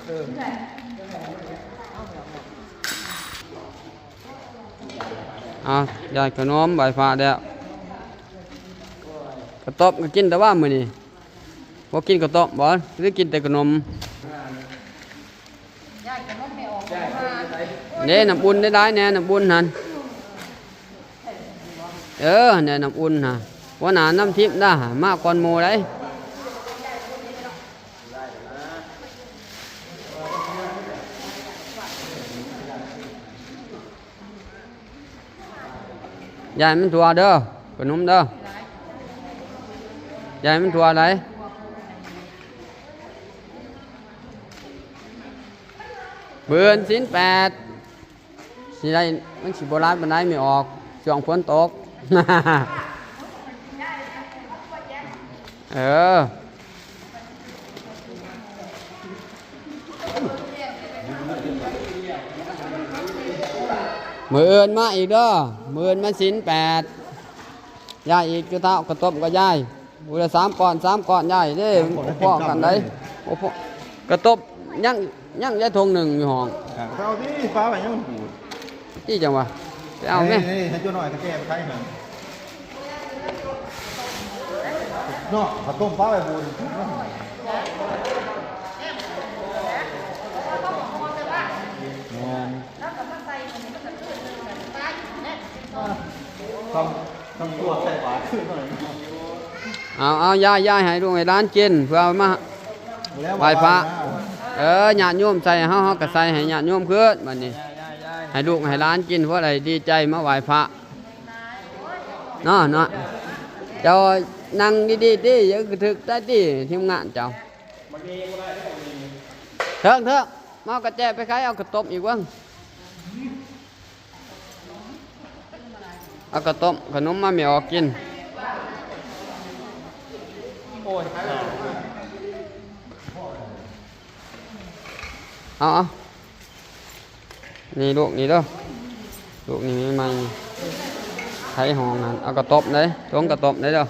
ເອົາ ຢາດຂະໜົມໄຫວ້ພະແລ້ວ ກະຕອບກະກິນແຕ່ວ່າມື້ນີ້ ບໍ່ກິນກະຕອບບໍ່ ຫຼືກິນແຕ່ຂະໜົມ? ເດ້ ນ້ຳອຸ່ນໄດ້ຫຼາຍແດ່ ນ້ຳອຸ່ນຫັ້ນ ເອີ ແດ່ ນ້ຳອຸ່ນຫັ້ນ ຫົວໜ້ານຳທິບນະ ມາກ່ອນໝູ່ໃດ. ຢ່າໃຫ້ມັນທົ່ວເດີ ຂະໜົມເດີ ຢ່າໃຫ້ມັນທົ່ວໃດ. ມື້ອື່ນສິນແປດ ຊິໄດ້ ມັນຊິບໍ່ຫຼາຍປານໃດ ແມ່ອອກ ຊ່ວງຝົນຕົກ ເອີ. ມື້ອື່ນມາອີກເດີ ມື້ອື່ນມາສິນແປດ ຢາຍອີກ ຈຸເທົາ ເຂົ້າຕົ້ມກໍຢາຍ ຜູ້ລະສາມກ້ອນ ສາມກ້ອນ ຢາຍເດ້ ບໍ່ພໍກັນໃດ ບໍ່ພໍ ເຂົ້າຕົ້ມຍັງ ຍັງຢາຍຖົງໜຶ່ງຢູ່ຫ້ອງ ເອົາຕິ ປາໄວ້ຍັງ ຕິ ຈັ່ງຫວະ ໄປເອົາແມະ ນີ້ໆ ໃຫ້ຈຸນ້ອຍກະແຈໄປໃຊ້ຫັ້ນ ເນາະ ເຂົ້າຕົ້ມປາໄວ້ບຸນ ແມ່ນ ຕ້ອງ ຕ້ອງຕົວໃສ່ບາດຄືໜ້ອຍ ເອົາ ເອົາ ຢາຍ ຢາຍ ໃຫ້ລູກໃຫ້ຫຼານກິນ ເພື່ອເອົາມາໄຫວ້ພະ ເອີ ຍາດໂຍມໃສ່ໃຫ້ເຮົາ ເຮົາກະໃສ່ໃຫ້ຍາດໂຍມຄືນ ບາດນີ້ ໃຫ້ລູກໃຫ້ຫຼານກິນ ພໍໄດ້ດີໃຈມາໄຫວ້ພະ ເນາະ ເນາະ ເຈົ້ານັ່ງດີໆຕິ ຢ່າກະຖືກໃຈຕິ ທີມງານເຈົ້າ ເຖິງ ເຖິງ ມາເອົາກະແຈໄປຂາຍ ເອົາເຂົ້າຕົ້ມອີກເບິ່ງ ເອົາເຂົ້າຕົ້ມ ຂະໜົມມາແມ່ອອກກິນ ເອົາ ເອົາ ນີ້ລູກນີ້ເດີ ລູກນີ້ໃໝ່ໆ ໄຂຫ້ອງຫັ້ນ ເອົາເຂົ້າຕົ້ມເດ້ ຖົງເຂົ້າຕົ້ມເດ້ເດີ.